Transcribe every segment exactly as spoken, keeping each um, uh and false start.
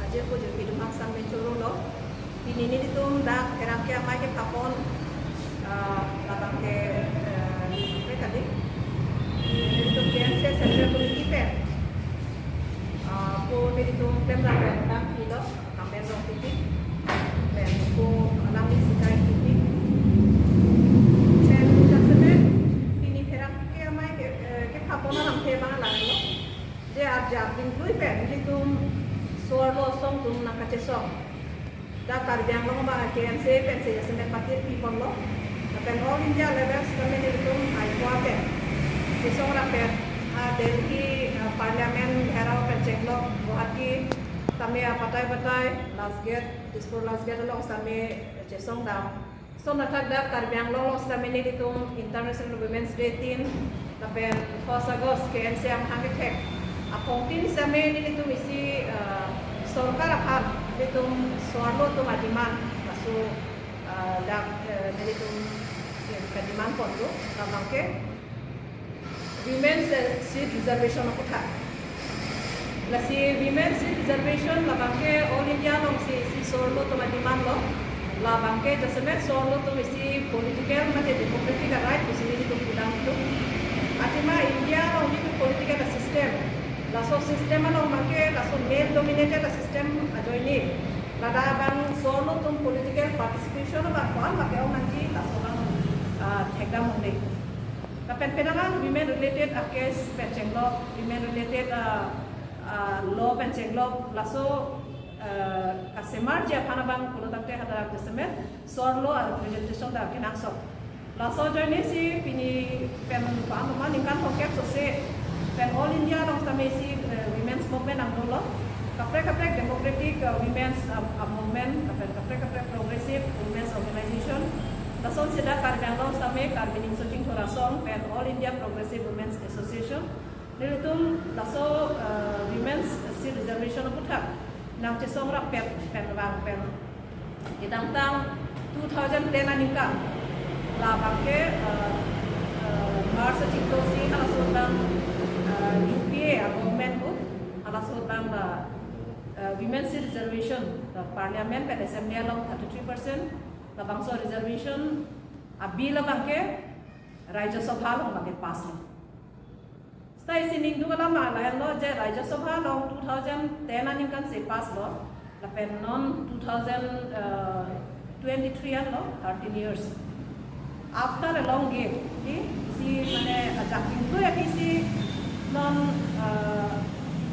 Jirpo jirpi atum aphan sitame choro lo. Pini nelitum dak pherangke amei kephapon, ah, labangke, eh, pe kali. Nelitum K N C Central Committee pen, ah, po nelitum klem rap pen dam pilo, Kamen Rongpipi. Pen po alangli sikai pipi. Pen jasemet pini pherangke amei ke, eh, kephapon alamthe abang langlo. Je arjap dingklui pen nelitum so-arlo asong atum nangkachesong. Dak Karbi Anglong abang K N C pensi jasemet patir piponlo. Lapen all India level sitame nelitum aiko pen chesong rap pen, ah, Delhi, ah, Parliament gherao pen chenglok, Guwahati tame, ah, batai batai, Last Gate, Dispur Last Gate along sitame chesong dam. Lason athak dak Karbi Anglong along sitame nelitum International Women's Day tin, lapen first August K N C amahang kethek aphong tin sitame nelitum isi, eh, sorkar aphan nelitum so-arlo atum ademand, laso, eh, dak, eh, nelitum, eh, kademand ponlo, labangke Women's, eh, seat reservation aputhak. Lasi women's seat reservation labangke all India alongsi isi so-arlo atum ademand lo. Labangke jasemet so-arlo atum isi political mate democratic a-right pusi nelitum pudam tu. Athema India along nelitum political a-system, laso system along abangke laso male dominated a-system ajoine. Ladak abang so-arlo atum political participation abang ko-an abang ke-ong nangji, laso abang, ah, thekdam ong dei. Lapen penang an women related a-case pen chenglok, women related, ah, ah, law pen chenglok, laso, ah, kasemarji aphan abang pulo tangte hadak jasemet so-arlo a-representation dak kenangsot. Laso ajoine si pini pen pa-an ma ningkan thomkep sose pen all India along sitame isi, eh, women's movement nangdolo. Kaprek kaprek democratic, eh, women's, ah, ah, movement, kaprek kaprek kaprek progressive women's organization. Lason sida Karbi Anglong sitame Karbi Ningso Chingthur Asong pen All India Progressive Women's Association. Nelitum laso, eh, women's seat reservation aputhak nangchesong rap pen, pen vang pen kedamtang two thousand ten aningkan labangke, eh, eh, March achiklo si halaso abang, eh, U P A a-government ko halaso abang la, eh, women seat reservation la Parliament pen Assembly along thirty-three percent labangso reservation a-bill abangke Rajya Sabha along abangke pass lo. Stai sining duk alam lahenlo je Rajya Sabha along two thousand ten aningkan si pass lo, lapen non two thousand twenty-three anlo, thirteen years. After a long gap, di, si mane ajak pintu ya kisi non, eh,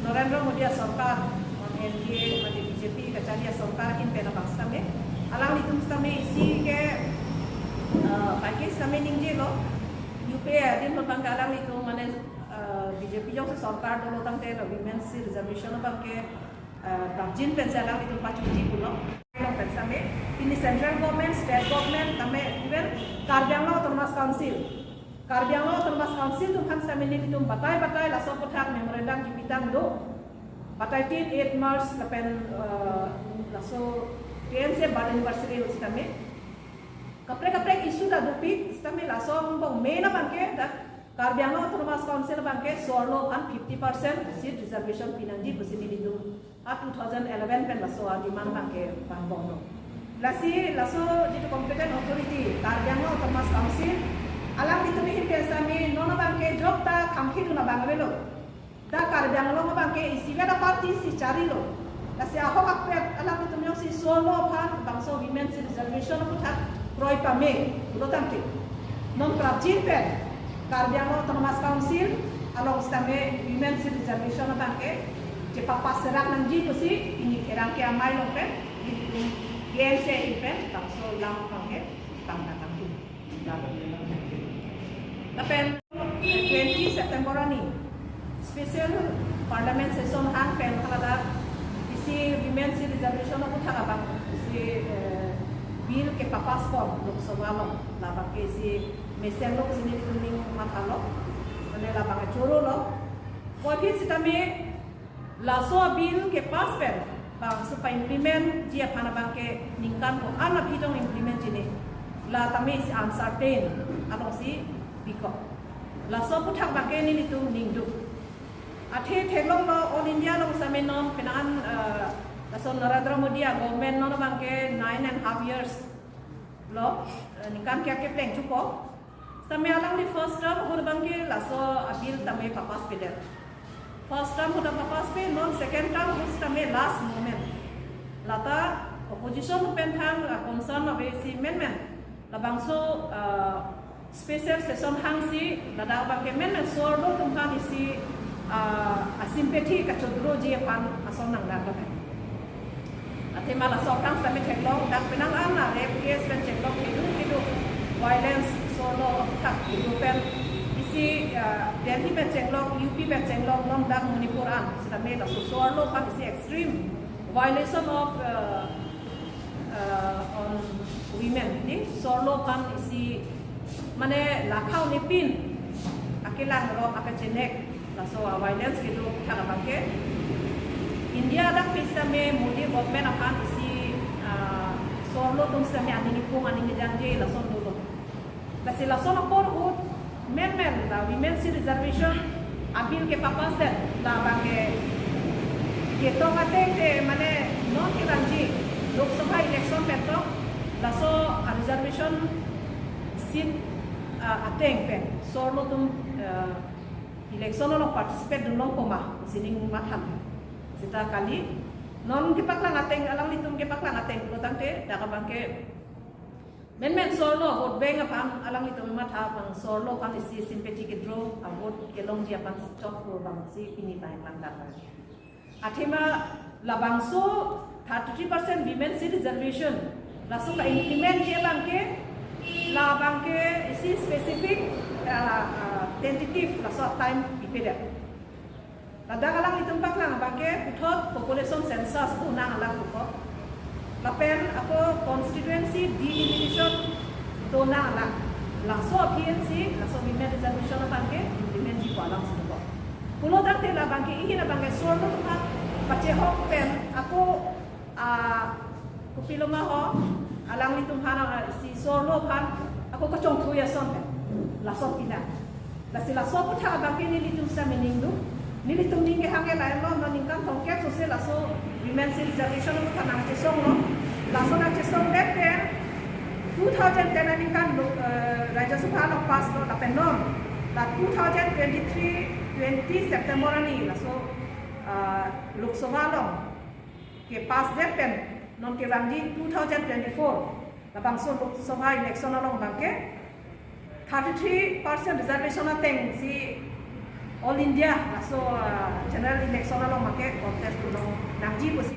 Narendra Modi a-sorkar, non N D A, mane B J P kachari a-sorkar ahin pen abang sitame, alanglitum sitame isi ke, eh, paike sitame ningjelo, U P A adin abang ke alanglitum mane, eh, B J P jongsi sorkar dolo tangte la women seat reservation abangke, eh, prapjin pensi alanglitum pachunji pulo. Along pen sitame, pini central government, state government, tame even Karbi Anglong Autonomous Council, Karbi Anglong Autonomous Council atum aphan sitame nelitum batai batai laso aputhak memorandum jipitang do. Batai tin eight March lapen, eh, laso K N C birth anniversary lo sitame. Kaprek kaprek issue ta dopik, sitame laso angbong main abangke dak Karbi Anglong Autonomous Council abangke so-arlo aphan fifty percent seat reservation pinangji pusi nelitum a two thousand eleven pen laso a-demand abangke vangbomlo. Lasi laso jitu competent authority Karbi Anglong Autonomous Council, alanglitum ahin pen sitame non abangke jok ta khangkhidun abang avelo. Dak Karbi Anglong abangke isivet a-party si charilo. Lasi ahok akpet alanglitum jongsi so-arlo aphan bangso women seat reservation aputhak kroi pame pulo tangte, non prapjin pen Karbi Anglong Autonomous Council along sitame women seat reservation abangke chepapass serak nangji pusi pini pherangke amei along pen, nelitum K N C ahin pen bangso alam abangke tangka tangtu. Lapen twenty September arni special parliament session hang pen haladak isi women seat reservation aputhak abang isi, eh, bill kepapass pon Lok Sabha along, labangke isi mesenlo pusi nelitum ning mathalo, mane labang chorolo. Aphi sitame laso a-bill kepass pen bangso pa-implement ji aphan abangke ningkan ko-an aphi tong implement jine, la tame isi uncertain alongsi bikok. Laso aputhak abangke nelitum ningduk. Athe theklonglo all India along sitame non penang an, eh, laso So Narendra Modi a government non abangke nine and half years lo, eh, ningkan ke-ap kepleng chokok. Sitame alangli first term ahut abangke laso a bill tame papass pedet. First term ahut papass pe, non second term ahut sitame last moment. Lata opposition pen thang a concern ave si menmen. Labangso, ah, special session hangsi ladak abangke menmen sorlo atum aphan isi, ah, a sympathy kachodroji aphan ason nangdaklo. Athema laso aphrang sitame theklong, dak penang an a rape case pen chenglok kedo kedo, violence sorlo athak kedo pen isi, ah, Delhi pen chenglok, U P pen chenglok, non dak Manipur an sitame laso sorlo aphan isi extreme violation of, ah, ah, on women, di sorlo aphan isi, mane, lakha unipin akelang rok akachenek, laso a violence kedo athak abangke India dak pi sitame Modi government aphan isi, ah, sorlo atum sitame aning ipung aning ijangje lason dolo. Lasi lason apor ahut menmen la women seat reservation a bill kepapass det, labangke ketong ateng te, mane, non kevangji Lok Sabha election pen tong laso a reservation seat, ah, ateng pen sorlo atum, ah, election along participate dunlong koma pusi ning matha. Seta kali non kepaklang ateng, alanglitum kepaklang ateng pulo tangte dak abangke menmen sorlo vote bank aphan alanglitum matha, bang sorlo aphan isi sympathy kedraw, a vote kelongji aphan chot pur bangsi pini pai langdak. Athema labangso thirty-three percent women seat reservation laso ka-implement ji abangke, labangke isi specific, ah, ah, tentative laso time pipedet. Ladak alanglitum paklang abangke puthot population census donang alang puthot. Lapen ako constituency delimitation donang alang. Laso aphi ansi laso women reservation abangke implement ji pu alam si puthot. Pulo tangte labangke ihin abangke sorlo atum aphan pachehok pen ako, ah, kopiloma ho, alanglitum aphan, ah, isi sorlo aphan ako kachongthui ason pen laso pina. Lasi laso aputhak abangke nelitum sitame ning dun. Nelitum ning kehang ke lahenlo, non ningkan thomkep sose laso women seat reservation aputhak nangchesonglo. Laso nangchesongdet pen two thousand ten aningkan lo, eh, Rajya Sabha along pass lo, lapen non la two thousand twenty-three twenty September arni laso, ah, Lok Sabha along kepass det pen non kevangji two thousand twenty-four labangso Lok Sabha election along abangke thirty-three percent reservation ateng si All India laso, ah, general election along abangke contest dunlong nangji pusi